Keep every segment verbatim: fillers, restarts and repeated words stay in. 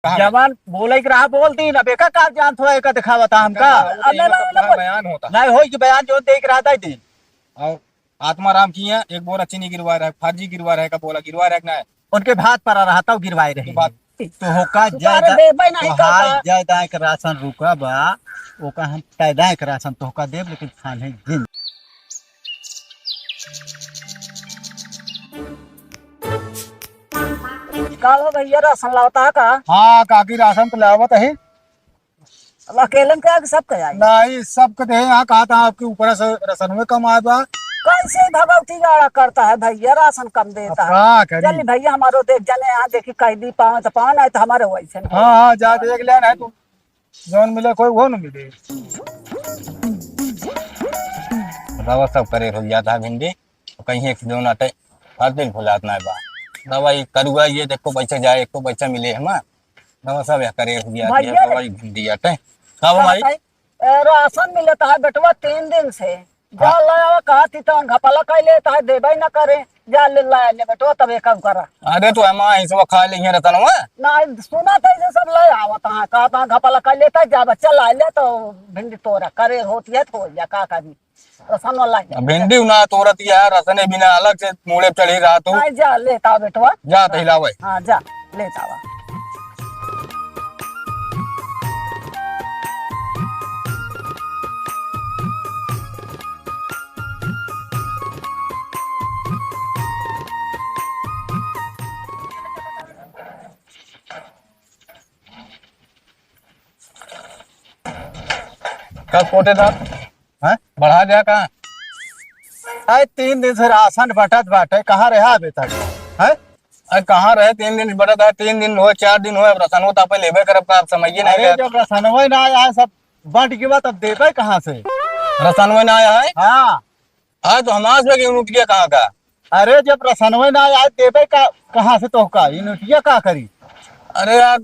कहाँ? जवान बोले के रहा बोल दीन, अब एका का जानत हो, एका दिखावत है हमका। अब मैं बयान होता। नहीं होई कि बयान जोन दे के रहा दे दीन। और आत्माराम की है, एक बोरा चीनी गिरवा रहा है, फर्जी गिरवा रहा है, का बोला गिरवा रहा है कि नहीं? उनके भात परा रहा तब गिरवाए रहे। भात। तो होका तू तो अरे जायदा-, देबे नहीं तोहार करता। जायदा के राशन रुका बा, ओका हम पैदा के राशन तोहका देब, लेकिन खाने दिन। का हो भैया, राशन लावता है का? हाँ काकी, राशन तो लावत है। अब अकेलन के आगे सबके आई। नहीं, सबके दे, यहाँ कहा था आपके ऊपर से रसनवे कम आए बा। कैसे भगवती गाड़ा करता है भैया, राशन कम देता अब है। का करी? चल भैया, हमारो देख जाने यहाँ देखी, कह दी पाँच तो पाँच, नहीं तो हमारे वैसे नहीं। हाँ, हाँ, जा देख ले, नहीं तो जौन मिले कोई वो न मिले। रवा सब करे हो जाता है भिंडी, तो कहीं एक जौन आटे, हर दिन भुलात ना बा। रवा ये करुआ ये देखो पैसा जाए, एको पैसा मिले हमार। नवा सब या करे हुआ भैया दिया रे। दवाई घूम दिया ते। का का भाई? भाई? ए, राशन मिलत है बेटवा तीन दिन से। जा हाँ। लावा कहा थी तवन घपला कइ लेत है, देबे न करे। जा ले लाया ले बेटवा, तब एक काम करा। अरे तो हम हिसवा खा ले रतनवा। ना, सुना था इसे सब ले आवत है, कहा था घपला कइ लेत है, जा बच्चा ला ले तो भिंडी तोरा करे होती है तो या का करी। रसन वाला है। भिंडी ना तोरत या, रसने बिना अलग से मूड़े चढ़ी रहा तू। हाँ, जा, लेता बेटवा। जा, तो हिलावे। हाँ, जा, लेता आवा। कब कोटेदार? हैं? बढ़ा दिया का? अरे, तीन दिन से राशन बटत बाटे, कहाँ रहा अभी तक? हैं? अरे, कहाँ रहे? तीन दिन बटत है, तीन दिन हुए, चार दिन हुए, अब रसनवा तो आपे लेबे करब का, अब समझिए नहीं अरे, का। जब रसनवा ना आया है, सब बंट के बाद अब देबे कहाँ से? रसनवा ना आया है? हाँ। अरे, तो हमारे से यूनिट के कहाँ का? अरे, जब रसनवा ना आया है, देबे का, कहाँ से तोहका? यूनिटिया का करी? अरे यार,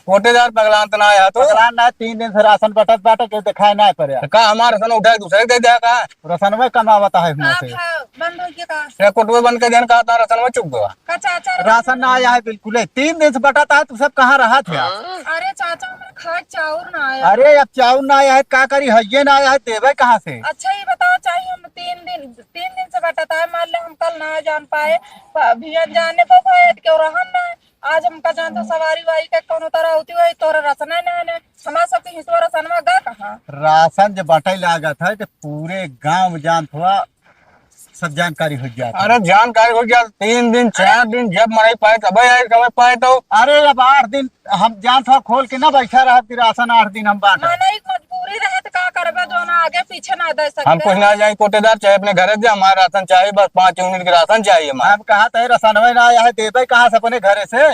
कोटेदार पगलान त ना आया तो? पगलान ना, तीन दिन से राशन बटत बाटे, केहू देखाए ना पड़े। तो का हमार रसन उठाए दूसरे के दे दिया का? रसनवे कमावत है हुआँ से। हाँ, बंद हो गया का? ये कोटवे बंद कर देन का, तार रसनवे चुक गवा। का चाचा राशन ना आया है बिल्कुल, तीन दिन से बटत है, तू सब कहाँ रहा थे आप? अरे चाचा, हमारे खाए चाउर ना आया। अरे अब चाउर ना आया है, का करी, हइये ना आया है, देवे कहाँ से? अच्छा, ये बताओ, चाहे हम तीन दिन, तीन दिन से बटत है, मान ले हम कल ना जान पाए, प-, अभी अनजाने को खाए, क्यों रहन ना है। आज हमका जान तो सवारी वारी के कौनो तरह होती हुई, तोरा रसना ना ने, हमार सबके हिस्सा रसनवा गा कहाँ? राशन जे बांटे लागत है, तो पूरे गांव में जान थोड़ा सब जानकारी हो जात है। अरे जानकारी हो जात, तीन दिन, चार दिन जब मनाई पाए, तब आई, समझ पाए तो। अरे अब आठ दिन हम जान थोड़ा खोल के ना बैठा रहा कि राशन आठ दिन हम बांटे। माने एक मजबूरी रहे तो का करबे, जो ना आगे पीछे ना दे सकते। हम कुछ ना जाए कोटेदार, चाहे अपने घरे जा, हमारा राशन चाहिए, बस पाँच यूनिट के राशन चाहिए हमारा। हम कहा थे रसनवे ना आया है, देबे कहाँ से अपने घरे से?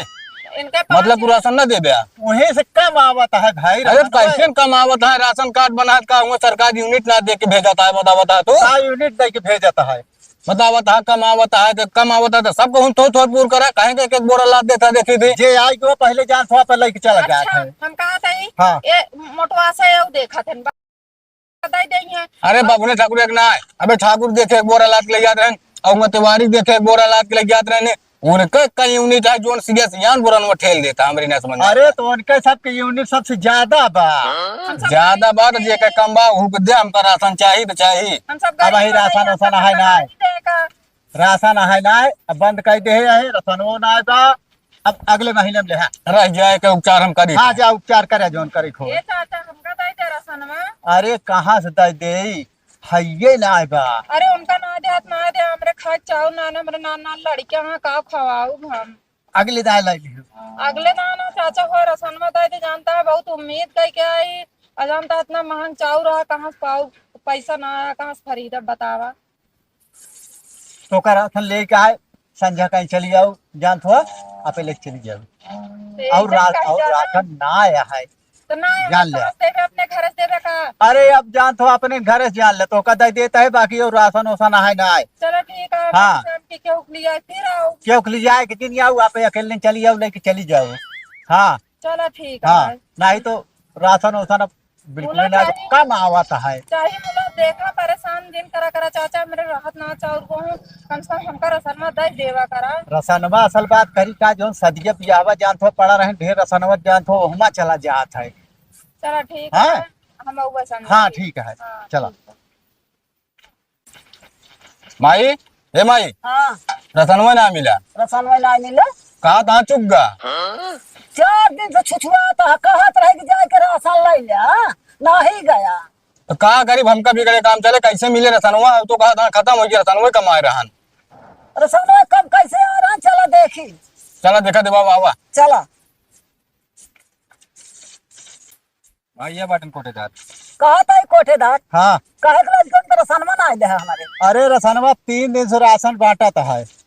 इनके पास मतलब ही तू राशन ना देबे? वहीं से कम आवत है भाई, अरे राशन कैसे कम आवत है? राशन कार्ड बना का हुआ, सरकार यूनिट ना दे के भेजता है, बतावत है तू? का यूनिट दे के भेजता है? बतावत है कम आवत है, तो कम आवत है तो सबको हम थोड़ थोड़ पूर करा, कहेंगे एक एक बोरा लाद देता, देखी थी। जे आई गो पहले जान थोड़ा पर लेके चला गया अच्छा, है। हम कहा था ही, हाँ। ये मोटवा से ये देखा थे। बताई देई हैं। अरे बाबू ने ठाकुर एक ना है। अबे ठाकुर देखे एक बोरा लाद के ले जात रहन, और मैं तिवारी देखे एक बोरा लाद के ले जात रहने। उनके कई यूनिट है, जोन सीधे सियान बोरन वो ठेल देता, हमरी ना समझ में अरे आता। तो उनके सबके यूनिट सबसे ज्यादा बा। हम सब ज्यादा बा, तो जे के कम बा, उहू के दे, हमका राशन चाही तो चाही। हम सब अब वही गरीब राशन हैं, वासन है ना। देगा। राशन है ना, अब बंद कर दे है, राशनो ना बा। अब अगले महीने में ले, हाँ। रह जाए के उपचार हम करी। हाँ, जा उपचार करे, जोन करे खो। ए चाचा, हमका दे दे राशनवा। अरे, कहाँ से दे दे? हइये ना बा। अरे, उनका ना दे, हाथ ना दे, हमरे खाए चाउर ना, ना, हमरे नान, नान लड़के हैं, का खवाऊ हम? अगले दाए लाई लियो। अगले दाए ना, चाचा, हो राशनवा दे दे, जानता है, बहुत उम्मीद कई के आई, आ जानता है, इतना महंग चाउर रहा, कहाँ से पाऊ, पैसा ना आया, कहाँ से खरीदब, बतावा। तो का राशन लेके आए, संझा कहीं चली जाओ, जानत हो, आपे लेके चली जाओ। तो और एक रा-, जन कहीं और जाना। राशन ना आया है, तो ना आया जान तो ले। आप देबे, अपने घर से देबे का? अरे, अब जानत हो, अपने घर से जान ले, तो का दे देता है, बाकी और राशन ओसन है ना आए। चलो ठीक है, हाँ। शाम के क्यों के लिए आए, फिर आओ। क्यों के लिए आए, कि दिन आओ, आप अकेले चली जाओ, लेके चली जाओ। हाँ। चलो ठीक हाँ, है। नहीं तो राशन ओसन अब बिल्कुल मुला ना, चाही। कम आवत है। चाही मुला देखा, परेशान जिन करा करा चाचा, मेरे रहत ना चाउर को हूँ, कम से कम हमका रसनवा दे देवा करा। रसनवा असल बात करी का, जौन सदिया बियाहवा जानत हो, पड़ा रहन ढेर रसनवा जानत हो, ओहमा चला जात है। चला ठीक हाँ? है, हम अउबा समझ हाँ, के। ठीक है, हाँ, चला। ठीक है। माई, ए माई, हाँ। रसनवा ना मिला। रसनवा ना मिला? कहाँ, कहाँ चुक गा? चार दिन से छुछुआत ह, कहत रहे कि जाए के राशन ले ले, हाँ? नाही गया। तो का गरीब हमका भी करे काम चले, कैसे मिले रसनवा? अब तो कहा था खत्म हो गया, रसनवा कमाए रहन। रसनवा कब कैसे आ रहन, चला देखी। चला देखा देवा बाबा। चला। हाँ, ये बाटन कोठेदार। कहा था ई कोठेदार? हाँ। काहे के लजकन के रसनवा ना आइले है हमारे? अरे, रसनवा तीन दिन से राशन बांटत है।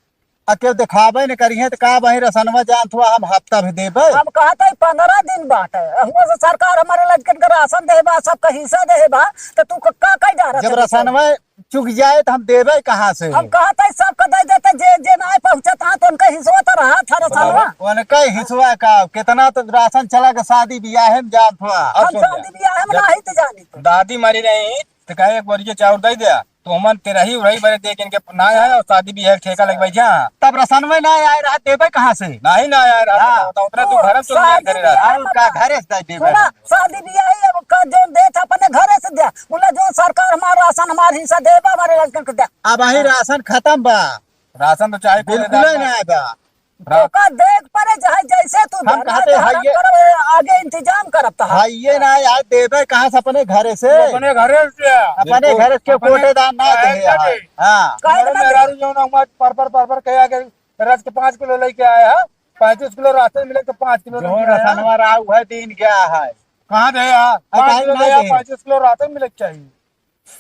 आ केहू देखावे न करिहे त का बही रसनवा जानत हुआ हम हफ्ता भी देबे? हम कहा था ई पन्द्रह दिन बाटे। हुआ से सरकार हमारे लजकन के राशन देहे बा, सबका हिस्सा देहे बा, त तू क-, का कह जा रहा जब था? रसनवा चुक जाए त हम देबे कहाँ से? हम कहा था सबका दे देते, जे, जे ना पहुँचत हा तो उनका हिस्सा तो रहा था रसनवा। बताओ, उनका हिस्सा का? कितना तो राशन चला के शादी बियाह में जानत हुआ। और हम सुन ले। शादी बियाह में जब नहीं तो जानी। दादी मरी रही तो कहे एक बोरिया चाउर दे दे, तो हमन तेरही उरही बरे दे के इनके ना आए और शादी बियाह के ठेका लगवाई जा। तब रसनवे ना आए रहा, देबे कहाँ से? नहीं ना आए रहा, हाँ। तो उतना तू घर में चल गया शादी करे रहा। बियाह और का घरे से दे देबे? सुना, शादी बियाह ही अब का जौन देत अपने घरे से दिया, बोला जौन सरकार हमार राशन हमार हिस्सा देबा हमारे लड़कन के दिया। अब वही राशन खत्म बा। राशन तो चाहे कोई बिल्कुल ना ही ना आए बा। रा- तोका देख परे चाहे जैसे तू हम धरना कहते हैं धारण ये करब, आगे इंतजाम करब तहार। हाँ, ये ना यार, देबे कहाँ से अपने घरे से? अपने घरे से। अपने बिल्कुल। घरे से अपने कोटेदार ना दे यार। हाँ। काहे हमारे ना दे? मेहरारू जौन हमारे पर, पर, पर, पर कहे आगे रस के पाँच किलो लेके आया है, पैंतीस किलो राशन मिले तो पाँच किलो जौन लेके आया है। रसनवा रहा, वह दिन गया है। कहाँ दे यार? अरे, पाँच काहे किलो ना दे यार, दे? पैंतीस किलो राशन मिले के चाहिए।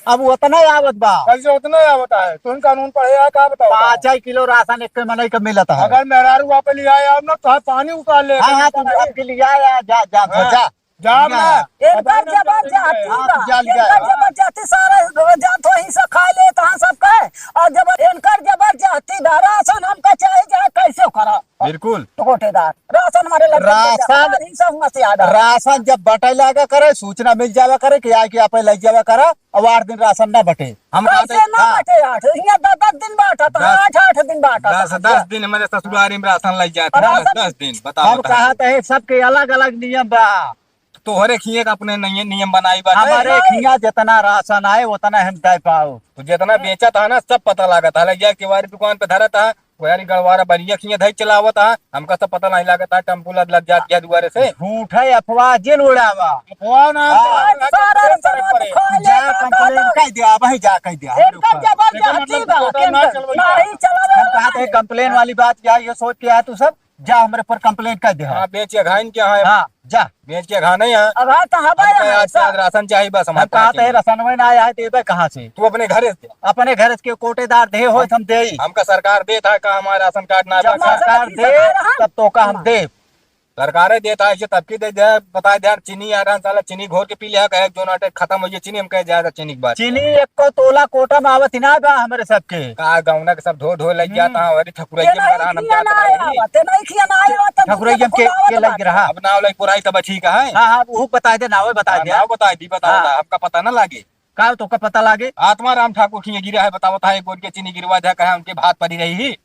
अब उतना आवत बा। कैसे उतना आवत है? तुम कानून पढ़े है, का बताओ? पाँच ही किलो राशन एक मनई के मिलत है। अगर मेहरारू वहाँ पे ले आए, अब ना तो पानी उतार ले। हाँ, हाँ, तू आपके लिए आया, जा, जा, हाँ। जा। जा ना। इनकर जबरदस्ती बा। हाँ, तू जा, ले इनकर जा। जबरदस्ती सारा जात हो, हिस्सा खा ले, तहाँ सब कहे। और जब इनकर जबरदस्ती बा, राशन हमका चाहे, चाहे कैसे करा। बिल्कुल। कोटेदार। राशन मारे लग गए, राशन, हमार हिस्सा हुआ से आधा। राशन जब बटे लागा करे, सूचना मिल जावा करे कि आए के आपे लग जावा करा, और आठ दिन राशन ना बटे। हम कैसे कहते ना हाँ। बटे आठ? यहाँ दस, दस दिन बांटा था, दस, आठ, आठ दिन बांटा दस, था। दस दिन हमारे ससुरारी में राशन लग जाते और हैं, राशन दस, दस दिन, बताओ, हम बताओ। कहते हैं सबके अलग-अलग नियम बा। तोहरे खिए का अपने निय-, नियम बनाई बाटे। हमारे नहीं। खिया जितना राशन आए, उतना हम दे पाओ। तो जितना बेचा था ना, सब पता लागत है। लग जाए केवारी दुकान पे धरा था, वो यारी गड़वारा बढ़िया खिया धई चलावत है, हमका सब पता नहीं लागत है, टेम्पू लद लद जात है दुआरे से। झूठ है, अफवाह जिन उड़ावा। अफवाह ना, हाँ। हम सारा कंप्लेन करे पड़े। जा कंप्लेन कह दिया, वही जा कह दिया, हमरे इनका ऊपर। जबरदस्ती बा, ना चलवाई। नहीं चलावे हम वाला कहा थे नहीं। कंप्लेन वाली बात क्या, ये सोच के आया तू सब? जा हमरे पर कंप्लेंट कर दे। हाँ, बेच के घाइन क्या है? हाँ, जा। बेच के घा नहीं है। अब हाँ, तो हमारे हमका यहाँ आज से आज राशन चाहिए बस, हम हमारे कहते हैं, पास राशन में ना आया है, देबे कहाँ से? तू अपने घरे से। अपने घरे से कोटेदार दे हो, हम, हम दे ही। हमका सरकार देत है का हमारा राशन कार्ड ना जब बा का? सरकार सरकार दे, दे, तब तो का हम हाँ। दे। सरकारे देत है, ऐसे तब की दे दे, बताए दे, चीनी आ रहा, साला चीनी घोर के पी लिया, कहे, "जो नाटे खत्म हो गया चीनी", हम कहे, "ज्यादा चीनी की बात चीनी है।" एको तोला कोटा में आवत ही ना बा हमरे सबके। का गौना के सब धो धो लग जाता हम्म। है, अरे ठकुरैया ये में नहीं रहा, हम खिया जात ना नहीं। आया, ते नहीं खिया ना आया, तब ठकुरैया के, खुलावत के लग बात। रहा। अब ना लग पुराई तब ठीक है। हाँ, हाँ, वो बताए दे, नावे बताए हाँ, दे। नाव बताए दी, बताओ हाँ। ना, हमका पता ना लागे। का तोका पता लागे? आत्मा राम ठाकुर खिया गिरा है, बतावत है, एक बोरिया चीनी गिरवा दे, कहे उनके भात परी रही ही।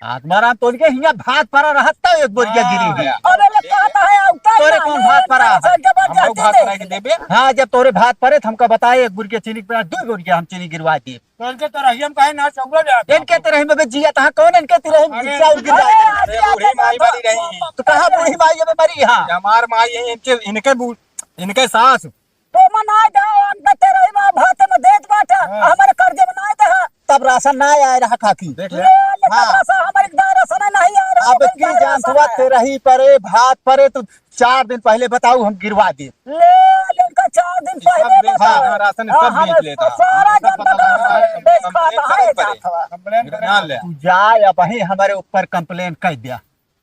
आत्माराम तोरी के हियाँ भात परा रहत त एक बोरिया हाँ, गिरी है। यार। अबे ले कहता है, अब तोरे कौन भात परा है? सब जबरदस्ती हमको भात दे। परा के देबे? हाँ, जब तोरे भात परे त हमका बताए, एक बोरिया चीनी के बजाय दो बोरिया हम चीनी गिरवा देब। तो इनके तरहिया में काहे ना चौरा जात? इनके तरहिया में बे जिया तहाँ कौन इनके तरहिया में अरे, चाउर गिरवा अरे, देब? अरे, बूढ़ी माई मरी रही। तो कहाँ बूढ़ी माई अबे मरी है? ये हमार माई है, इनके, इनके बू-, इनके सास। तो मना जाओ, हम तो तेरे ही माँ भात में देत बाटा, हाँ। हमारे कर्जे में ना दे। तब राशन ना आए रहा खाकी। देख ले। ले, ले, हाँ। तब राशन हमारे घर राशन नहीं आ रहा, अब तो की घर जानत राशन हुआ है। तेरे ही परे, भात परे, तो चार दिन पहले बताऊ, हम गिरवा दे। ले, ले, इनका चार दिन सब पहले बेच बताओ। लेता, राशन हाँ, सब हमारे बेच लेता। सारा सब जनता पता राशन लगा, बेच हम खाता है, परे। जात हुआ। कंप्लेन करे। ना ले। तू जा, अब वहीं हमारे ऊपर कंप्लेन कर दिया।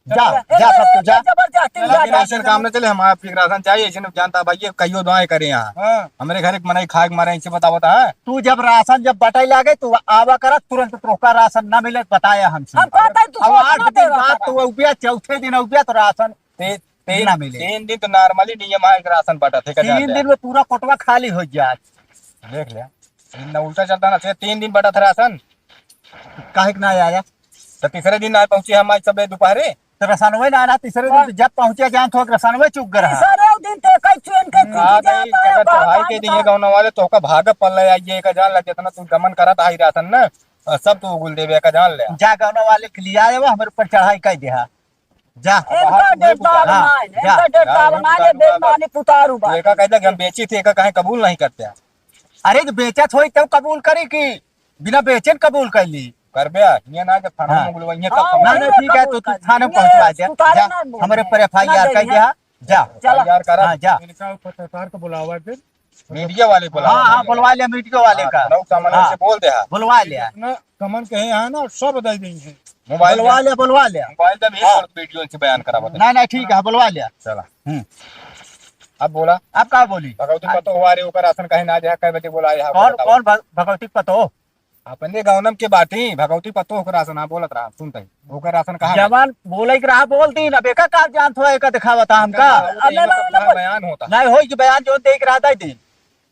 जा, जा, सब तू जा। जबरदस्ती लेकिन जा, ऐसे जा। काम न चले, हम आपके राशन चाहिए, ऐसे न जानता भाई, ये कहियो दुआएं करे यहाँ। हाँ। हमरे घर एक मनई खाए के मारे, इनसे बतावत है। तू जब राशन जब बटाई लागे, तू आवा करा, तुरंत तोहका राशन ना मिले, बताया हमसे। हम कहता है, तू अब सोच आठ ना दिन देवा बाद करा। तू उबिया, चौथे दिन उबिया, तो राशन ते-, तीन, ना मिले। तीन दिन तो normally नियम है कि राशन बटा थे, का तीन जाते दिन हैं। में पूरा कोटवा खाली हो जाए। देख ले। दिन ना उल्टा चलता ना, से तीन दिन बटा था राशन। काहे के ना आया? तो तीसरे दिन ना पहुँचे हम आज सबे दोपहरे। तो रसनवे ना आना, तीसरे दिन तो जब पहुँचे जान तो रसनवे चुक गए रहा। तीसरे दिन तो कई चुन के हाँ, चुन तो जाता है, जगह चढ़ाई के दिए गाँव वाले तो का भाग पल्ले आइए का जान लग जितना तू गमन करत आई राशन ना, और सब तू उगुल देवे का जान ले। जा गाँव वाले के लिए आए, वो हमारे ऊपर चढ़ाई कर दिया। जा। इनका बाहर डेढ़ दाव हाँ, ना है, जा। इनका डेढ़ दाव ना है, बेईमानी पुतारू तू बात। एका कहता कि हम बेची थे, एका काहे कबूल नहीं करते हैं? अरे तो बेचत होई तब कबूल करी कि बिना बेचन कबूल कर ली? करबे, ये ना कि थाना हाँ। में बुलवाइए, हाँ, तब ना, ना, वही ठीक है, कबूल तो तू कर थाने ली। पहुंचवा दे। सुतारे जा, ना बोल। हमारे पर एफ आई आर ना कर दे। दिया, जा। जा। एफ आई आर करा। हाँ, जा। इनका पत्रकार को बुलावा फिर। मीडिया वाले को हाँ, बुलावा। हाँ, बुलवा लिया मीडिया वाले हाँ, का। लौक सामान हाँ, से बोल दे, हाँ। बुलवा लिया। इतना कमन कहे यहाँ ना, सब दे देंगे। मोबाइल बुलवा दे। लिया, बुलवा लिया। मोबाइल दे, भेज हाँ। और वीडियो से बयान करा बता। नहीं, नहीं, ठीक है, बुलवा लिया। चला। हम्म। अब बोला। अब का बोली? भगवती पतो हुआ रे, ओकर राशन काहे ना आया, कै बजे बोला आया, कौन, बताओ। कौन भग-, भगवती पतो? अपने गाँवनम के बाटी, भगवती पतो ओकर राशन, हाँ, बोलत रहा, सुनते ही। ओकर राशन कहाँ जवान बोले के रहा, बोल दी ना, बेका का जानत हो, एका दिखावता हमका। एका अब मैं ना, ना, बयान होता। नहीं होई कि बयान जो दे के रहा, दे दी।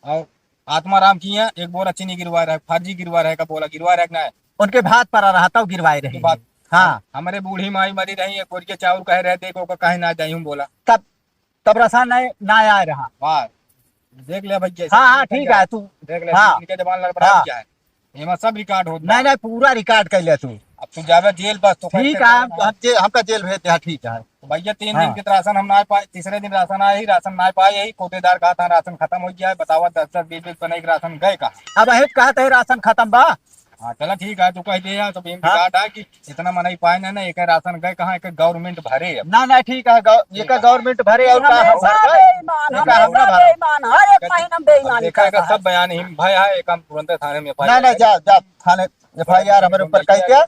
और आत्माराम की है, एक बोरा चीनी गिरवा रहा है, फर्जी गिरवा रहा है, का बोला गिरवा रहा है कि नहीं? उनके भात परा रहा, तब गिरवाए रहे। बात हाँ। हमारे बूढ़ी माई मरी रही है, कोरिया चाउर कहे रहे, देखो का कहे ना जाई हूँ बोला। तब, तब रसा नहीं, ना आए रहा। वाह। देख ले भैया, हाँ, हाँ, इनका ठीक जवाब। है, तू, देख ले, हाँ। इनके जबान लड़बड़ा हाँ। क्या है? एमा सब रिकॉर्ड होत बा। नहीं, नहीं, पूरा रिकॉर्ड कर ले तू। अब तू जाबे जेल बस, तो ठीक कैसे है, हम, करना? हम जे-, हमका जेल भेज दे, हाँ, ठीक है। तो भैया, तीन हाँ। दिन के तो राशन हम ना पाए, तीसरे दिन राशन आए ही, राशन ना पाए ही, कोटेदार कहा था राशन खत्म हो गया है, बतावा दस दस बीस बीस पनई के राशन गए कहाँ? अब अहित कहत है राशन खत्म बा। हाँ, चला ठीक है, तू कह दे यार, तो भीम हाँ। रिकॉर्ड है कि इतना मनई पाए ना, ना, एक राशन गए कहाँ, एक गवर्नमेंट भरे अब। ना, ना, ठीक है, गौ-, एक गवर्नमेंट भरे और का हम हमेशा भर पाए? बेईमान, एक हम हमेशा भर। बेईमान, हर एक महीना में बेईमानी देखा, करता एकर सब है। बयान ही भाई है, एक हम तुरंत थाने में एफ आई आर ना, ना, करें। जा, जा, थाने एफ आई आर हमारे ऊपर कह के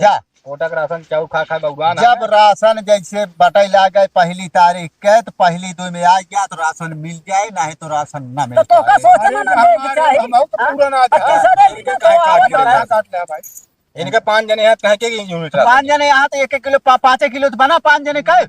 जा। कोटा के राशन चाउर खा खा बउरान है। जब राशन जैसे बटाई लागे पहली तारीख के, तो पहली दुई में आ गया तो राशन मिल जाए, नहीं तो राशन ना मिल तो तोका पाए। सोचे अरे, ना, ना हम, देख अरे, चाही। हम तो हाँ? पूरा ना आ जाए। पच्चीस हजार इनके इनके तो काहे काट आवत ले है। रहा है। काट ले भाई। इनके पाँच जने हैं, कहे के यूनिट रहा। पाँच जने यहाँ तो एक एक किलो, पा-, पाँचे किलो तो बना पाँच जने का। ले,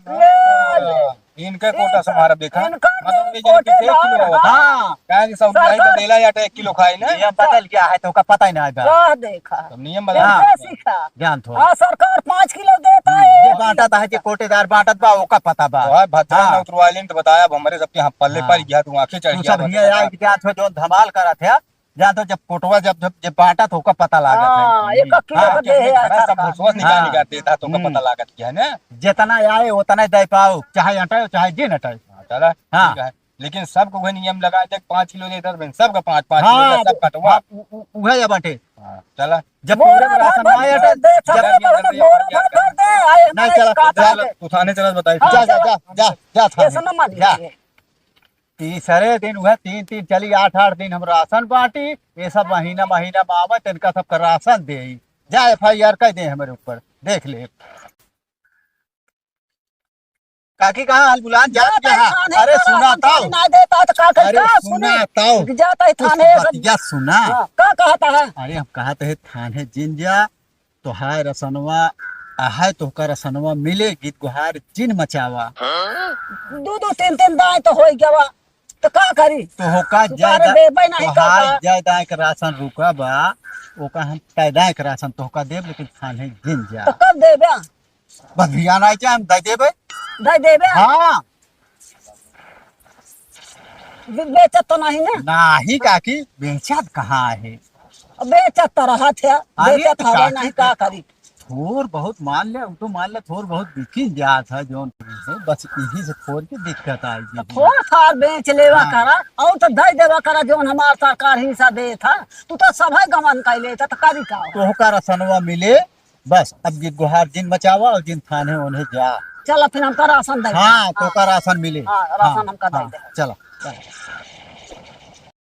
ले। इनके कोटा से हमारा देखा। इनका मतलब, तो ये कोटे जने पीछे एक किलो दाल होता। हाँ। काहे कि सब सरकार नहीं तो देला या तो एक किलो खाई ना। नियम बदल गया है, तो ओका पता ही ना है बा। कह देखा। तो नियम बदल इनसे गया। सीखा। ज्ञान थो। हाँ, सरकार पाँच किलो देता है। ये बांटत है, जे कोटेदार बांटत बा, ओका पता बा। तो है, भद्रा हाँ। ना उतरवाइलिन तो बताया, अब हमरे सबके यहाँ पल्ले हाँ। पड़ गया, तू आंखें चढ़ तू गया, सब बता हियाँ दे। आइके जात हो, जौन धमाल करत है, जान तो जब कोटवा जब, जब, जब बांटत हो, ओका पता लागत है। हाँ, एक किलो हाँ। के दे है, एक घड़ा सब सरकार। भुसवा निकाल हाँ। निकाल देता, तो ओका हम्म। पता लागत क्या है ना? जितना आए, उतना दे पाओ, चाहे अटाओ, चाहे जिन अटाओ। हाँ, चला, हाँ। ठीक है। लेकिन सबको वही नियम लगा दे, पाँच किलो दे दस दिन, सबका पाँच, पाँच किलो हाँ, दे, सब कटवा। हाँ, उ-, उ-, उहे या बाटे। हाँ, चला। जब बोरा पूरा भर राशन भर ना दे, आटे, दे, जब सबके जब बोरा भर भर दे, आए, नहीं, आए, चला, काटा चला, दे। तू थाने चला, बताई। हाँ, जा, जा, चला। जा, जा, जा, थाने। ऐसा ना मानिए। जा। तीसरे दिन उहे तीन, तीन चली, आठ, आठ दिन हम राशन बांटी, ये सब महीना, महीना में आवत, इनका सबका राशन देई। जा एफ आई आर कर दे हमारे ऊपर, देख ले। काकी कहाँ हाल बुलान जात जाता है कहाँ? थाने अरे का सुना राशन ताऊ। पानी ना देता तो का करी? अरे का सुना सुनी? ताऊ। जाता है कुछ थाने सब। बतिया सुना। हाँ, का कहता है? अरे हम कहत है थाने जिन जा, तोहार रसनवा, अहै तोहका रसनवा मिले, गीत गुहार जिन मचावा। दो दो तीन तीन दाएं तो होई गवा, तो का करी? तोहका सुतारे जायदा-, देबे नहीं तोहार करता। जायदाएं के राशन रुका बा, ओका हम पैदाएं के राशन तोहका देब, लेकिन थाने जिन जा। तो कब देबे? बस भियान आइ जाए, हम दे देबे। दे देबे? हाँ। बे-, बेचत तो नहीं ना? नाही काकी, बेचत कहाँ है? अब बेचत तो रहत है, अरे बेचत तो हवे काकी, नहीं, का करी? थोर बहुत मान ले, उ तो मान ले, थोर बहुत बिकिन जात है, जौन है, बस इही से थोर के दिक्कत आई तो जी। थोर थार बेच लेवा हाँ। करा, और तो दे देवा करा, जौन हमार सरकार हिस्सा देत है, तू तो सभे गमन कर लेता, तो करी का? तोहका रसनवा मिले, बस, अब ये गुहार जिन मचावा और जिन थाने उन्हें जा। चल, फिर हमका राशन दे। हाँ, हाँ। तोका राशन मिले। हाँ, राशन हाँ, हमका दे हाँ, दे। चला।